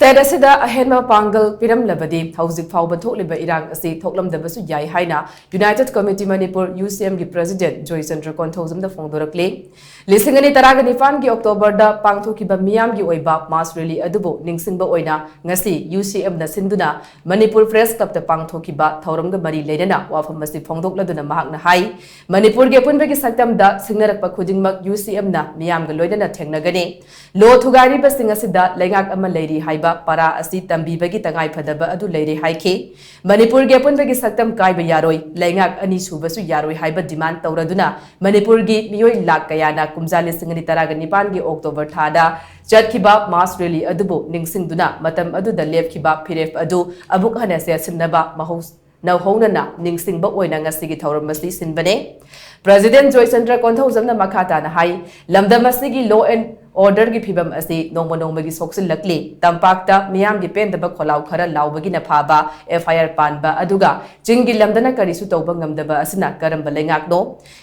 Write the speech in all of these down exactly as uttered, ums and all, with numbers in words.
State ꯑꯁꯤꯗ ꯑꯍꯦꯟꯕ ꯄꯥꯡꯒꯜ ꯄꯤꯔꯝꯂꯕꯗꯤ ꯍꯧꯖꯤꯛ ꯐꯥꯎꯕ ꯊꯣꯛꯂꯤꯕ ꯏꯔꯥꯡ ꯑꯁꯤ ꯊꯣꯛꯂꯝꯗꯕꯁꯨ ꯌꯥꯏ ꯍꯥꯏꯅ United Committee Manipur, UCM, ꯒꯤ ꯄ꯭ꯔꯦꯁꯤꯗꯦꯟꯠ ꯖꯣꯏꯆꯟꯗ꯭ꯔ ꯀꯣꯟꯊꯧꯖꯝꯅ ꯐꯣꯡꯗꯣꯔꯛꯂꯤ꯫ ꯂꯤꯁꯤꯡ ꯑꯅꯤ ꯇꯔꯥꯒ ꯅꯤꯄꯥꯟꯒꯤ ꯑꯣꯛꯇꯣꯕꯔꯗ ꯄꯥꯡꯊꯣꯛꯈꯤꯕ ꯃꯤꯌꯥꯝꯒꯤ ꯑꯣꯏꯕ ꯃꯥꯁ ꯔꯦꯂꯤ ꯑꯗꯨꯕꯨ ꯅꯤꯡꯁꯤꯡꯕ ꯑꯣꯏꯅ ꯉꯁꯤ UCM ꯅ ꯁꯤꯟꯗꯨꯅ ꯃꯅꯤꯄꯨꯔ ꯄ꯭ꯔꯦꯁ ꯀ꯭ꯂꯕꯇ ꯄꯥꯡꯊꯣꯛꯈꯤꯕ ꯊꯧꯔꯝꯒ ꯃꯔꯤ ꯂꯩꯅꯅ ꯋꯥꯐꯝ ꯑꯁꯤ ꯐꯣꯡꯗꯣꯛꯂꯗꯨꯅ ꯃꯍꯥꯛꯅ ꯍꯥꯏ, ꯃꯅꯤꯄꯨꯔꯒꯤ ꯑꯄꯨꯟꯕꯒꯤ ꯁꯛꯇꯝꯗ ꯁꯤꯡꯅꯔꯛꯄ ꯈꯨꯗꯤꯡꯃꯛ UCM ꯅ ꯃꯤꯌꯥꯝꯒ ꯂꯣꯏꯅꯅ ꯊꯦꯡꯅꯒꯅꯤ꯫ ꯂꯣ ꯊꯨꯒꯥꯏꯔꯤꯕꯁꯤꯡ ꯑꯁꯤꯗ ꯂꯩꯉꯥꯛ ꯑꯃ ꯂꯩꯔꯤ ꯍꯥꯏꯕ ꯄꯔꯥ ꯑꯁꯤ ꯇꯝꯕꯤꯕꯒꯤ ꯇꯉꯥꯏꯐꯗꯕ ꯑꯗꯨ ꯂꯩꯔꯦ ꯍꯥꯏꯈꯤ꯫ ꯃꯅꯤꯄꯨꯔꯒꯤ ꯑꯄꯨꯟꯕꯒꯤ ꯁꯛꯇꯝ ꯀꯥꯏꯕ ꯌꯥꯔꯣꯏ, ꯂꯩꯉꯥꯛ ꯑꯅꯤ ꯁꯨꯕꯁꯨ ꯌꯥꯔꯣꯏ ꯍꯥꯏꯕ ꯗꯤꯃꯥꯟ ꯇꯧꯔꯗꯨꯅ ꯃꯅꯤꯄꯨꯔꯒꯤ ꯃꯤꯑꯣꯏ ꯂꯥꯈ ꯀꯌꯥꯅ ꯀꯨꯝꯖꯥ ꯂꯤꯁꯤꯡ ꯑꯅꯤ ꯇꯔꯥꯒ ꯅꯤꯄꯥꯟꯒꯤ ꯑꯣꯛꯇꯣꯕꯔ ꯊꯥꯗ ꯆꯠꯈꯤꯕ ꯃꯥꯁ ꯔꯦꯂꯤ ꯑꯗꯨꯕꯨ ꯅꯤꯡꯁꯤꯡꯗꯨꯅ ꯃꯇꯝ ꯑꯗꯨꯗ ꯂꯦꯞꯈꯤꯕ ꯐꯤꯔꯦꯞ ꯑꯗꯨ ꯑꯃꯨꯛ ꯍꯟꯅ ꯆꯦꯠꯁꯤꯟꯅꯕ ꯃꯍꯧ-, ꯅꯧꯍꯧꯅꯅ ꯅꯤꯡꯁꯤꯡꯕ ꯑꯣꯏꯅ ꯉꯁꯤꯒꯤ ꯊꯧꯔꯝ ꯑꯁꯤ ꯁꯤꯟꯕꯅꯦ꯫ ꯄ꯭ꯔꯦꯁꯤꯗꯦꯟꯠ ꯖꯣꯏꯆꯟꯗ꯭ꯔ ꯀꯣꯟꯊꯧꯖꯝꯅ ꯃꯈꯥ ꯇꯥꯅ ꯍꯥꯏ, ꯂꯝꯗꯝ ꯑꯁꯤꯒꯤ law and order ꯒꯤ ꯐꯤꯕꯝ ꯑꯁꯤ ꯅꯣꯡꯃ ꯅꯣꯡꯃꯒꯤ ꯁꯣꯛꯆꯤꯜꯂꯛꯂꯤ꯫ ꯇꯝꯄꯥꯛꯇ ꯃꯤꯌꯥꯝꯒꯤ ꯄꯦꯟꯗꯕ ꯈꯣꯜꯂꯥꯎ ꯈꯔ ꯂꯥꯎꯕꯒꯤꯅ ꯐꯥꯕ, FIR ꯄꯥꯟꯕ, ꯑꯗꯨꯒ ꯆꯤꯡꯒꯤ ꯂꯝꯗꯅ ꯀꯔꯤꯁꯨ ꯇꯧꯕ ꯉꯝꯗꯕ ꯑꯁꯤꯅ ꯀꯔꯝꯕ ꯂꯩꯉꯥꯛꯅꯣ?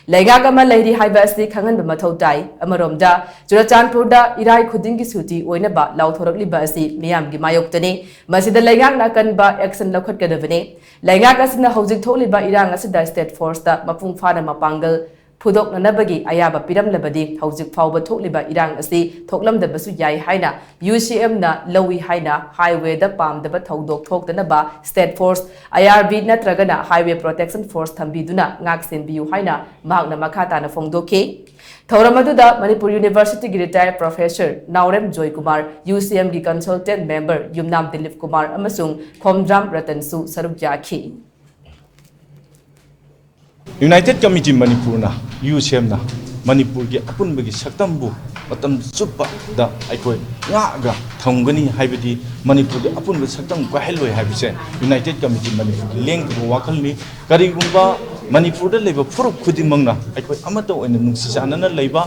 ꯂꯩꯉꯥꯛ ꯑꯃ ꯂꯩꯔꯤ ꯍꯥꯏꯕ ꯑꯁꯤ ꯈꯪꯍꯟꯕ ꯃꯊꯧ ꯇꯥꯏ꯫ ꯑꯃꯔꯣꯝꯗ, ꯆꯨꯔꯆꯥꯟꯄꯨꯔꯗ ꯏꯔꯥꯏ ꯈꯨꯗꯤꯡꯒꯤ ꯁꯨꯇꯤ ꯑꯣꯏꯅꯕ ꯂꯥꯎꯊꯣꯔꯛꯂꯤꯕ ꯑꯁꯤ ꯃꯤꯌꯥꯝꯒꯤ ꯃꯥꯌꯣꯛꯇꯅꯤ꯫ ꯃꯁꯤꯗ ꯂꯩꯉꯥꯛꯅ ꯑꯀꯟꯕ action ꯂꯧꯈꯠꯀꯗꯕꯅꯤ꯫ ꯂꯩꯉꯥꯛ ꯑꯁꯤꯅ ꯍꯧꯖꯤꯛ ꯊꯣꯛꯂꯤꯕ ꯏꯔꯥꯡ ꯑꯁꯤꯗ state force ꯇ ꯃꯄꯨꯡ ꯐꯥꯅ ꯃꯄꯥꯡꯒꯜ ꯐꯨꯗꯣꯛꯅꯅꯕꯒꯤ ꯑꯌꯥꯕ ꯄꯤꯔꯝꯂꯕꯗꯤ ꯍꯧꯖꯤꯛ ꯐꯥꯎꯕ ꯊꯣꯛꯂꯤꯕ ꯏꯔꯥꯡ ꯑꯁꯤ ꯊꯣꯛꯂꯝꯗꯕꯁꯨ ꯌꯥꯏ ꯍꯥꯏꯅ UCM ꯅ ꯂꯧꯏ ꯍꯥꯏꯅ highway ꯗ ꯄꯥꯝꯗꯕ ꯊꯧꯗꯣꯛ ꯊꯣꯛꯇꯅꯕ state force, IRB ꯅꯠꯇ꯭ꯔꯒꯅ highway protection force ꯊꯝꯕꯤꯗꯨꯅ ꯉꯥꯛ ꯁꯦꯟꯕꯤꯌꯨ ꯍꯥꯏꯅ ꯃꯍꯥꯛꯅ ꯃꯈꯥ ꯇꯥꯅ ꯐꯣꯡꯗꯣꯛꯈꯤ꯫ ꯊꯧꯔꯝ ꯑꯗꯨꯗ ꯃꯅꯤꯄꯨꯔ University ꯒꯤ retired professor ꯅꯥꯎꯔꯦꯝ ꯖꯣꯏꯀꯨꯃꯥꯔ, UCM ꯒꯤ consultant member ꯌꯨꯝꯅꯥꯝ ꯗꯤꯂꯤꯞ ꯀꯨꯃꯥꯔ ꯑꯃꯁꯨꯡ ꯈꯣꯝꯗ꯭ꯔꯥꯝ ꯔꯇꯟꯁꯨ ꯁꯔꯨꯛ ꯌꯥꯈꯤ꯫ United Committee ꯃꯅꯤꯄꯨꯔꯅ, UCM ꯅ ꯃꯅꯤꯄꯨꯔꯒꯤ ꯑꯄꯨꯟꯕꯒꯤ ꯁꯛꯇꯝꯕꯨ ꯃꯇꯝ ꯆꯨꯞꯄꯗ ꯑꯩꯈꯣꯏ ꯉꯥꯛꯑꯒ ꯊꯝꯒꯅꯤ ꯍꯥꯏꯕꯗꯤ ꯃꯅꯤꯄꯨꯔꯒꯤ ꯑꯄꯨꯟꯕ ꯁꯛꯇꯝ ꯀꯥꯏꯍꯜꯂꯣꯏ ꯍꯥꯏꯕꯁꯦ United Committee ꯃꯅꯤꯄꯨꯔꯒꯤ ꯂꯦꯡꯗꯕ ꯋꯥꯈꯜꯅꯤ꯫ ꯀꯔꯤꯒꯨꯝꯕ ꯃꯅꯤꯄꯨꯔꯗ ꯂꯩꯕ ꯐꯨꯔꯨꯞ ꯈꯨꯗꯤꯡꯃꯛꯅ ꯑꯩꯈꯣꯏ ꯑꯃꯠꯇ ꯑꯣꯏꯅ ꯅꯨꯡꯁꯤ ꯆꯥꯟꯅꯅ ꯂꯩꯕ,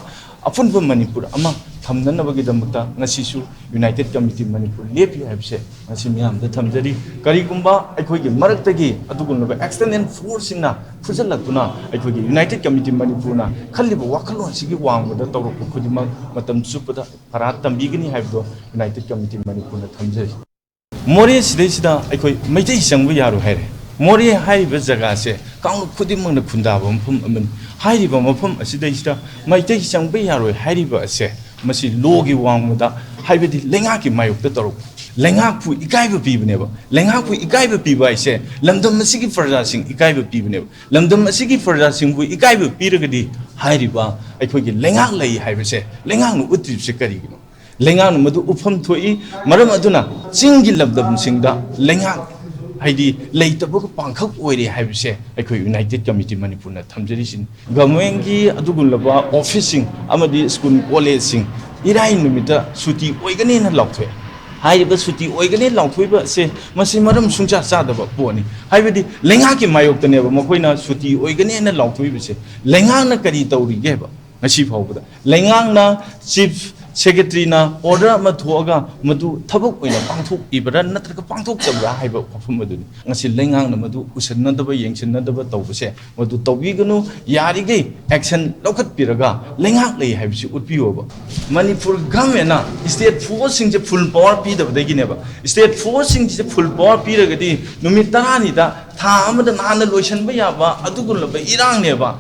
ꯑꯄꯨꯟꯕ ꯃꯅꯤꯄꯨꯔ ꯑꯃ ꯊꯝꯅꯅꯕꯒꯤꯗꯃꯛꯇ ꯉꯁꯤꯁꯨ ꯌꯨꯅꯥꯏꯇꯦꯠ ꯀꯝꯃꯤꯇꯤ ꯃꯅꯤꯄꯨꯔ ꯂꯦꯞꯄꯤ ꯍꯥꯏꯕꯁꯦ ꯉꯁꯤ ꯃꯤꯌꯥꯝꯗ ꯊꯝꯖꯔꯤ꯫ ꯀꯔꯤꯒꯨꯝꯕ ꯑꯩꯈꯣꯏꯒꯤ ꯃꯔꯛꯇꯒꯤ ꯑꯗꯨꯒꯨꯝꯂꯕ ꯑꯦꯛꯁꯇꯔꯅꯦꯜ ꯐꯣꯔꯁꯁꯤꯡꯅ ꯐꯨꯖꯜꯂꯛꯇꯨꯅ ꯑꯩꯈꯣꯏꯒꯤ ꯌꯨꯅꯥꯏꯇꯦꯠ ꯀꯝꯃꯤꯇꯤ ꯃꯅꯤꯄꯨꯔꯅ ꯈꯜꯂꯤꯕ ꯋꯥꯈꯜꯂꯣꯟꯁꯤꯒꯤ ꯋꯥꯡꯃꯗ ꯇꯧꯔꯛꯄ ꯈꯨꯗꯤꯡꯃꯛ ꯃꯇꯝ ꯆꯨꯞꯄꯗ ꯄꯔꯥ ꯇꯝꯕꯤꯒꯅꯤ ꯍꯥꯏꯕꯗꯣ ꯌꯨꯅꯥꯏꯇꯦꯠ ꯀꯝꯃꯤꯇꯤ ꯃꯅꯤꯄꯨꯔꯅ ꯊꯝꯖꯔꯤ꯫ ꯃꯣꯔꯦ ꯁꯤꯗꯩꯁꯤꯗ ꯑꯩꯈꯣꯏ ꯃꯩꯇꯩ ꯆꯪꯕ ꯌꯥꯔꯣꯏ ꯍꯥꯏꯔꯦ꯫ ꯃꯣꯔꯦ ꯍꯥꯏꯔꯤꯕ ꯖꯒꯥꯁꯦ ꯀꯥꯡꯂꯨꯞ ꯈꯨꯗꯤꯡꯃꯛꯅ ꯈꯨꯟꯗꯥꯕ ꯃꯐꯝ ꯑꯃꯅꯤ꯫ ꯍꯥꯏꯔꯤꯕ ꯃꯐꯝ ꯑꯁꯤꯗꯩꯁꯤꯗ ꯃꯩꯇꯩ ꯆꯪꯕ ꯌꯥꯔꯣꯏ ꯍꯥꯏꯔꯤꯕ ꯑꯁꯦ ꯃꯁꯤ ꯂꯣꯒꯤ ꯋꯥꯡꯃꯗ, ꯍꯥꯏꯕꯗꯤ ꯂꯩꯉꯥꯛꯀꯤ ꯃꯥꯌꯣꯛꯇ ꯇꯧꯔꯛꯄ, ꯂꯩꯉꯥꯛꯄꯨ ꯏꯀꯥꯏꯕ ꯄꯤꯕꯅꯦꯕ꯫ ꯂꯩꯉꯥꯛꯄꯨ ꯏꯀꯥꯏꯕ ꯄꯤꯕ ꯍꯥꯏꯁꯦ ꯂꯝꯗꯝ ꯑꯁꯤꯒꯤ ꯄ꯭ꯔꯖꯥꯁꯤꯡ ꯏꯀꯥꯏꯕ ꯄꯤꯕꯅꯦꯕ꯫ ꯂꯝꯗꯝ ꯑꯁꯤꯒꯤ ꯄ꯭ꯔꯖꯥꯁꯤꯡꯕꯨ ꯏꯀꯥꯏꯕ ꯄꯤꯔꯒꯗꯤ ꯍꯥꯏꯔꯤꯕ ꯑꯩꯈꯣꯏꯒꯤ ꯂꯩꯉꯥꯛ ꯂꯩ ꯍꯥꯏꯕꯁꯦ ꯂꯩꯉꯥꯛꯅ ꯎꯠꯇ꯭ꯔꯤꯕꯁꯦ ꯀꯔꯤꯒꯤꯅꯣ? ꯂꯩꯉꯥꯛꯅ ꯃꯗꯨ ꯎꯐꯝ ꯊꯣꯛꯏ꯫ ꯃꯔꯝ ꯑꯗꯨꯅ ꯆꯤꯡꯒꯤ ꯂꯝꯗꯝꯁꯤꯡꯗ ꯂꯩꯉꯥꯛ, ꯍꯥꯏꯗꯤ, ꯂꯩꯇꯕꯒ ꯄꯥꯡꯈꯛ ꯑꯣꯏꯔꯦ ꯍꯥꯏꯕꯁꯦ ꯑꯩꯈꯣꯏ ꯌꯨꯅꯥꯏꯇꯦꯠ ꯀꯝꯃꯤꯇꯤ ꯃꯅꯤꯄꯨꯔꯅ ꯊꯝꯖꯔꯤꯁꯤꯅꯤ꯫ ꯒꯚꯔꯟꯃꯦꯟꯒꯤ ꯑꯗꯨꯒꯨꯝꯂꯕ ꯑꯣꯐꯤꯁꯁꯤꯡ ꯑꯃꯗꯤ ꯁ꯭ꯀꯨꯜ ꯀꯣꯂꯦꯖꯁꯤꯡ ꯏꯔꯥꯏ ꯅꯨꯃꯤꯠꯇ ꯁꯨꯇꯤ ꯑꯣꯏꯒꯅꯦꯅ ꯂꯥꯎꯊꯣꯛꯑꯦ꯫ ꯍꯥꯏꯔꯤꯕ ꯁꯨꯇꯤ ꯑꯣꯏꯒꯅꯤ ꯂꯥꯎꯊꯣꯛꯏꯕ ꯑꯁꯦ ꯃꯁꯤ ꯃꯔꯝ ꯁꯨꯡꯆꯥ ꯆꯥꯗꯕ ꯄꯣꯠꯅꯤ꯫ ꯍꯥꯏꯕꯗꯤ ꯂꯩꯉꯥꯛꯀꯤ ꯃꯥꯌꯣꯛꯇꯅꯦꯕ ꯃꯈꯣꯏꯅ ꯁꯨꯇꯤ ꯑꯣꯏꯒꯅꯦꯅ ꯂꯥꯎꯊꯣꯛꯏꯕꯁꯦ꯫ ꯂꯩꯉꯥꯛꯅ ꯀꯔꯤ ꯇꯧꯔꯤꯒꯦꯕ? ꯉꯁꯤ ꯐꯥꯎꯕꯗ ꯂꯩꯉꯥꯛꯅ ꯆꯤꯐ ꯁꯦꯀ꯭ꯔꯦꯇꯔꯤꯅ ꯑꯣꯔꯗꯔ ꯑꯃ ꯊꯣꯛꯑꯒ ꯃꯗꯨ ꯊꯕꯛ ꯑꯣꯏꯅ ꯄꯥꯡꯊꯣꯛꯏꯕ꯭ꯔꯥ ꯅꯠꯇ꯭ꯔꯒ ꯄꯥꯡꯊꯣꯛꯇꯕ꯭ꯔꯥ ꯍꯥꯏꯕ ꯋꯥꯐꯝ ꯑꯗꯨꯅꯤ꯫ ꯉꯁꯤ ꯂꯩꯉꯥꯛꯅ ꯃꯗꯨ ꯎꯁꯟꯅꯗꯕ, ꯌꯦꯡꯁꯤꯟꯅꯗꯕ ꯇꯧꯕꯁꯦ ꯃꯗꯨ ꯇꯧꯕꯤꯒꯅꯨ꯫ ꯌꯥꯔꯤꯈꯩ ꯑꯦꯛꯁꯟ ꯂꯧꯈꯠꯄꯤꯔꯒ ꯂꯩꯉꯥꯛ ꯂꯩ ꯍꯥꯏꯕꯁꯤ ꯎꯠꯄꯤꯌꯣꯕ꯫ ꯃꯅꯤꯄꯨꯔ ꯒꯚꯔꯟꯃꯦꯟꯅ ꯁ꯭ꯇꯦꯠ ꯐꯣꯔꯁꯁꯤꯡꯁꯦ ꯐꯨꯜ ꯄꯥꯋꯔ ꯄꯤꯗꯕꯗꯒꯤꯅꯦꯕ꯫ ꯁ꯭ꯇꯦꯠ ꯐꯣꯔꯁꯁꯤꯡꯁꯦ ꯐꯨꯜ ꯄꯥꯋꯔ ꯄꯤꯔꯒꯗꯤ ꯅꯨꯃꯤꯠ ꯇꯔꯥꯅꯤꯗ, ꯊꯥ ꯑꯃꯗ ꯅꯍꯥꯟꯅ ꯂꯣꯏꯁꯤꯟꯕ ꯌꯥꯕ ꯑꯗꯨꯒꯨꯝꯂꯕ ꯏꯔꯥꯡꯅꯦꯕ꯫